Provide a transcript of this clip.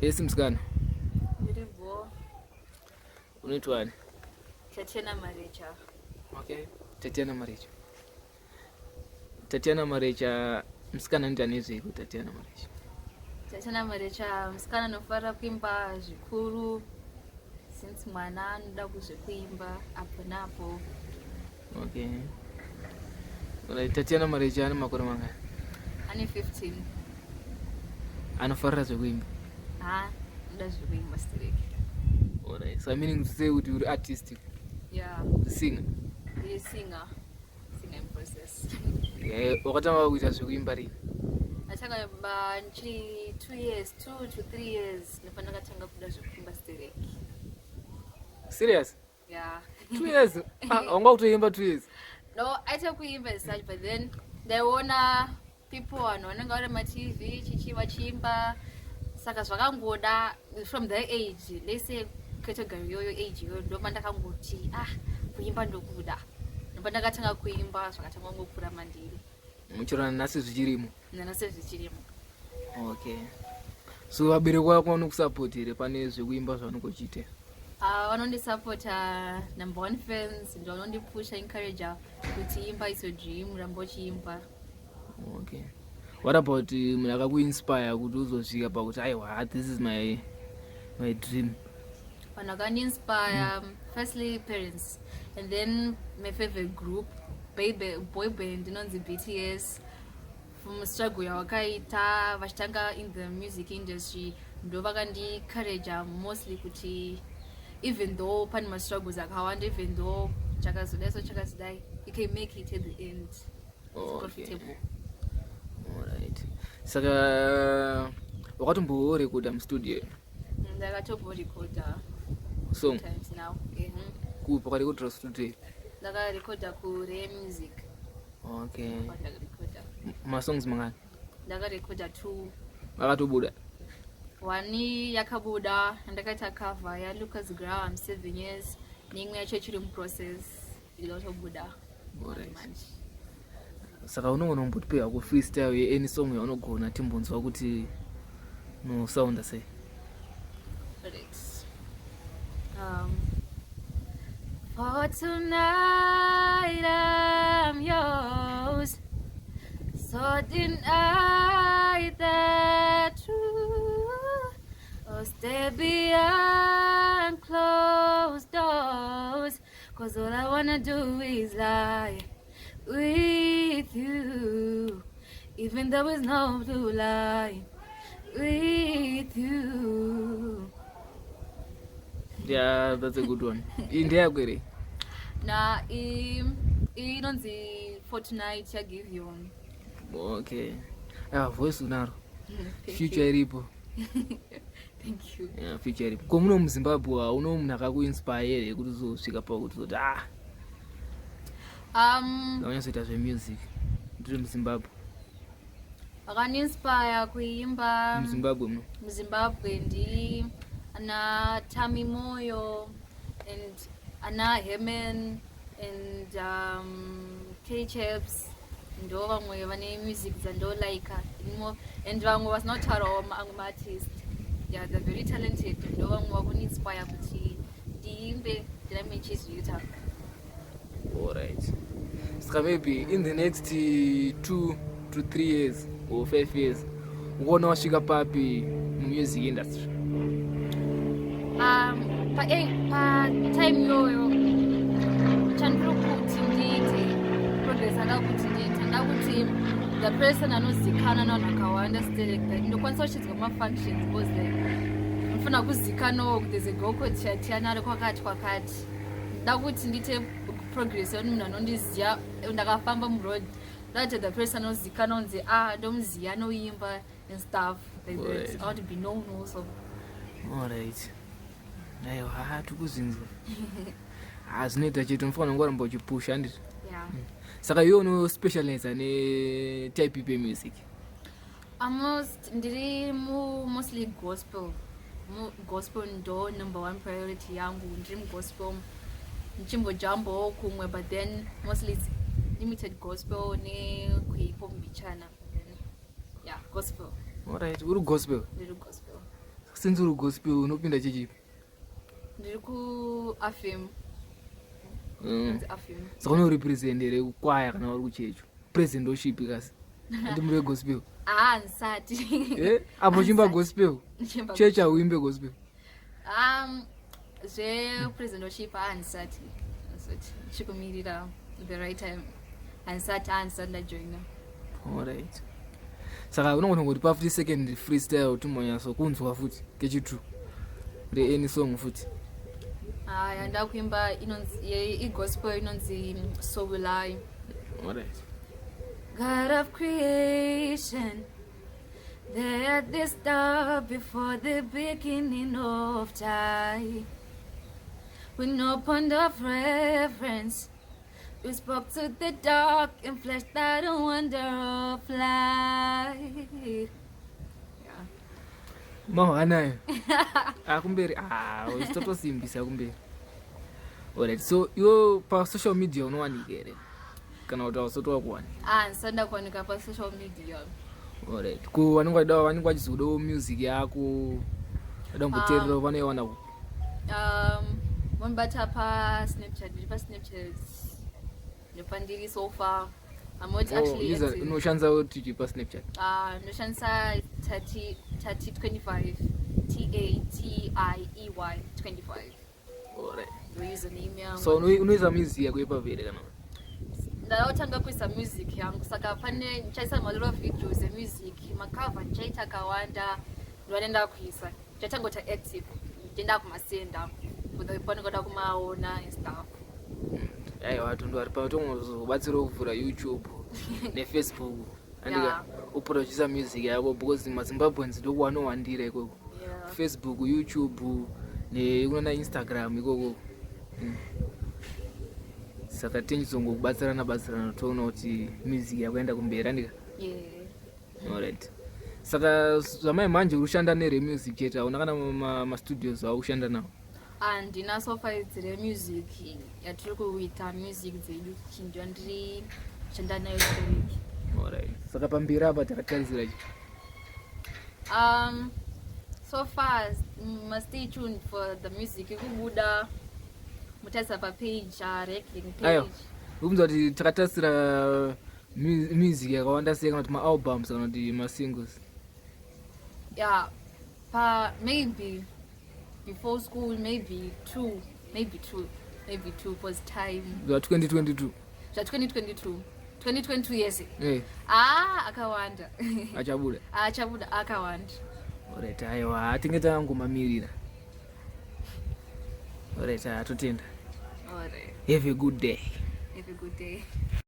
Esi musikana. Ndiri bho. Unoitwa ani? Tatiana Marecha. Okay. Tatiana Marecha. Tatiana Marecha musikana anoita nezveiko Tatiana Marecha? Tatiana Marecha musikana anofarira kuimba zvikuru since mwana anoda kuzvekuimba apo napo. Okay. Alright, Tatiana Marecha ane makore mangani? Ane 15. Anofarira zvekuimba? Ha, anoda zvekuimba stereki. Alright. So meaning to say kuti uri artistic. Yeah. Singer. Ndiri singer. Singer in process. Yeah, wakatanga kuita zvekuimba rini? Ndakatanga ba ndichiri 2 years, 2 to 3 years ndipo ndakatanga kuda zvekuimba stereki. Serious? Yeah. 2 years? Ah, wanga kutoimba 2 years? No, aita kuimba as such, but then ndaiona people, vanhu vanenge vari maTV chichi vachiimba, saka zvakangoda from the age, let's say category iyoyo, age iyoyo, ndopa ndakangoti, "Ah, kuimba ndokuda." Ndopa ndakatanga kuimba, zvakatanga kungokura mandiri. Muchirana nhasi zvichirimo? Nanhasi zvichirimo. Okay. So vabereki vako vanokusupport here pane zvekuimba zvaunenge uchiita? Vanondisapota, number one fans, ndo vanondipusha, encourager kuti imba is your dream, ramba uchiimba. Okay. What about munhu akakuinspire kuti uzosvika pakuti, "Aiwa, this is my dream"? Vanhu vakandiinspire, firstly parents and then my favorite group, baby boy band inonzi BTS. From struggle yavakaita vachitanga in the music industry, ndo vakandiencourager mostly kuti even though pane mastruggles akawanda, even though chakazodai so chakazodai, you can make it at the end. It's profitable. Alright. Saka wakatomborekodha mustudio? Ndakatomborekodha song times now. Kupi wakarekodhera studio? Ndakarekodha kuRe Music. Ndakarekodha. Masongs mangani? Ndakarekodha two. Akatobuda? One yakabuda, ndakaita cover yaLukas Graham, 7 Years, neimwe yacho ichiri muprocess, iri kutobuda manje. Saka unogona kumbotipe hako freestyle yeany song yaunogona, timbonzwa kuti unosounda sei? Right. For tonight I'm yours, so deny the truth or stay behind closed doors. 'Cause all I wanna do is lie with you, even though it's no blue lie with you. Yeah, that's a good one. Iyi ndeyako here? Na iyi inonzi Fortnight yaGivion. Okay. Ah, voice unaro. Thank Future you. iripo. Thank you. Yeah, future iripo. Ko muno muZimbabwe hauno munhu akakuinspire here kuti uzosvika pakuti uzoti, ah, ndanyatsoita zvemusic ndiri muZimbabwe? Vakandiinspire kuimba MuZimbabwe muno. MuZimbabwe ndi ana Tami Moyo and ana Hemen and Kchaps, ndo vamwe vane music dzandolaika and vamwe vasina kutaurawo, amwe maartist. Yeah, they're very talented. Ndo vamwe vakundiinspire kuti ndiimbe, ndirambe ndichizviita. Alright, saka maybe in the next 2 to 3 years or 5 years, ukuona wasvika papi mumusic industry? Pa time iyoyo, chandiri kuti ndiite progress anga kuti ndiite, nda kuti the person anozikanwa navanhu vakawanda still like that, ndokwanisa kuchidzwa mafunctions, because like ndinofanira kuzikanwawo kuti there's a girl called Tatiana ari kwakati kwakati. Nda kuti ndiite progress yekuti munhu anondiziva, ndakafamba muroad, ndakuti the person anozikanwa kunzi, "Ah, ndomuziva, anoimba," and stuff like that. I want to be known also. Alright, aiwa, ha, tikuzinzwa. Ha, zvinoita chete, unofanira kungoramba uchipusha, handiti? Yeah. Saka iwe unospecializa netype ipi yemusic? Almost ndiri mu mostly gospel. Mu gospel ndo number one priority yangu. Ndiri mugospel, ndichimbojambawo kumwe, but then mostly it's limited gospel nekuhip hop mbichana. Then, yeah, gospel. Alright, uri gospel. Ndiri gospel. Since uri gospel, unopinda chechi ipi? Ndiri kuAFM. AFM. Saka unorepresent here kukwaya kana uri kuchechi? Presentoship kasi andi muri gospel? Ah, ndisati. Eh, apo uchimba gospel, Ndichimba. Chechi hauimbe gospel? Zvepresentoship handisati, ndisati. Chikumirira the right time. Handisati ndajoina. Alright, saka unogona kungoti pafuti second freestyle, timbonyatsokunzwa futi kechi2 reany song futi. Aya, ndakuimba inonzi igospel inonzi "So Will I". Alright. God of creation, there at the start before the beginning of time, with no point of reference, you spoke to the dark and flashed out a wonder of light. Yeah. Mahwanayo akumberi, uchitotosimbisa kumberi. Alright, so iwo pasocial media unowanika here kana kuti hausati wakuwanika? Ah, ndisanda kuwanika pasocial media. Alright, ku vanenge vachida, vanenge vachizodawo music yako, vada kumboteerera, vanoiwana ku? Vanobata paSnapchat. Ndiri paSnapchat, ndopandiri so far. I'm not Oh, actually active. Unoshandisa kuti chii paSnapchat? Ah, ndoshandisa Tati, Tati 25, Tatiey 25. Ndo username yangu. So unoisa music yako ipapo here kana? Ndakutanga kuisa music yangu, saka pane ndichaisa maloro videos emusic, macover ndichaita akawanda. Ndovanenda kuisa, ndichatangota active, ndienda kumasenda for the panongoda kumaona and stuff. Aiwa, tundu ari patongozobatsirawo kuvhura YouTube neFacebook andika upota uchiisa music yako, because maZimbabweans ndokuwanowandira ikoko. Facebook, YouTube nekunana Instagram ikoko. Saka tichizongobatsirana batsirana, toona kuti music yakuenda kumberi, andika? Yeah. Alright, saka zvamai manje uri kushanda neremusic chete, hauna kana mastudios aukushanda nawo? Handina so far. Dzire music yatiri kuita, music dzedu chinjo ndiri kushanda nayo stereki. Alright, saka pamberi apa takatarisira chi? So far must stay tuned for the music ikubuda, mutarisa papage, Recling Aiwa. page. Ukunzwa kuti takatarisira music yakawanda sei, kana kuti maalbums kana kuti masingles? Yeah, pa maybe before school, maybe two, maybe two, maybe two, because time. Zva 2022? Zva 2022, 2022, yes. Ah, akawanda. Achabuda. Achabuda akawanda. Alright, aiwa, tinge tangomamirira. Alright, totenda. Alright. Have a good day. Have a good day.